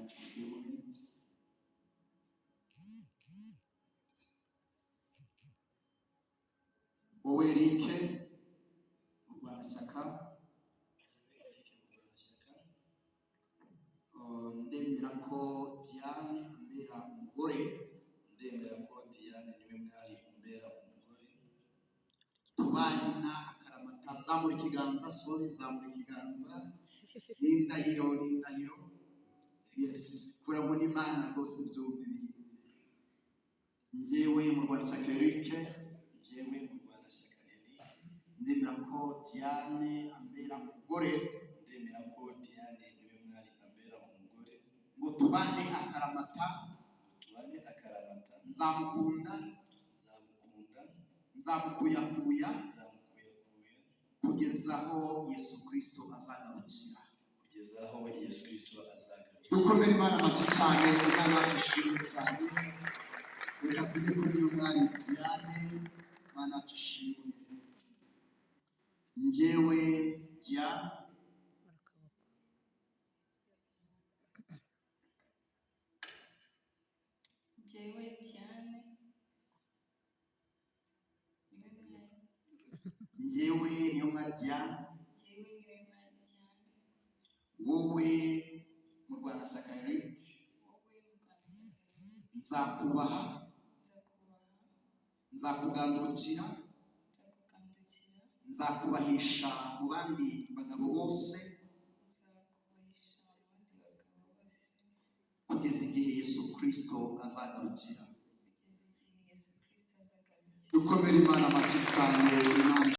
yacu ishimwe. Wowe Eric Murwanashyaka, Eric Murwanashyaka, ndemera ko Diane ambera umugore, ndemera ko Diane Niwemwari umbera umugore, tubana akaramata. Zamura ikiganza, sorry, zamura ikiganza. N'indahiro, n'indahiro. Yes, kurabona Imana rwose byumva ibi. Njyewe Murwanashyaka Eric, Njyewe Murwanashyaka Eric, ndemera ko Diane ambera umugore, ndemera ko Diane Niwemwari ambera umugore, ngo tubane akaramata, tubane akaramata, nzamukunda, nzamukunda, nzamukuyakuya, nzamukuyakuya, kugeza aho Yesu Kirisito azagarukira. Kugeza aho Yesu Kristo azagarukira. Dukomere Imana amashyi cyane. Imana yacu ishimwe cyane. Reka tujye kuri uyu mwari Diane. Imana yacu ishimwe. Njyewe Diane, Njyewe Diane Niwemwari, njyewe Niyomwari Diane, njyewe Niwemwari Diane, wowe Murwanashyaka Eric, wowe Murwanashyaka Eric, nzakubaha, nzakubaha, nzakugandukira, nzakugandukira, nzakubahisha mu bandi bagabo bose, nzakubahisha mu bandi bagabo bose, kugeza igihe Yesu Kirisito azagarukira. Kugeza igihe Yesu Kristo azagarukira. Dukomere Imana amashyi cyane. Imana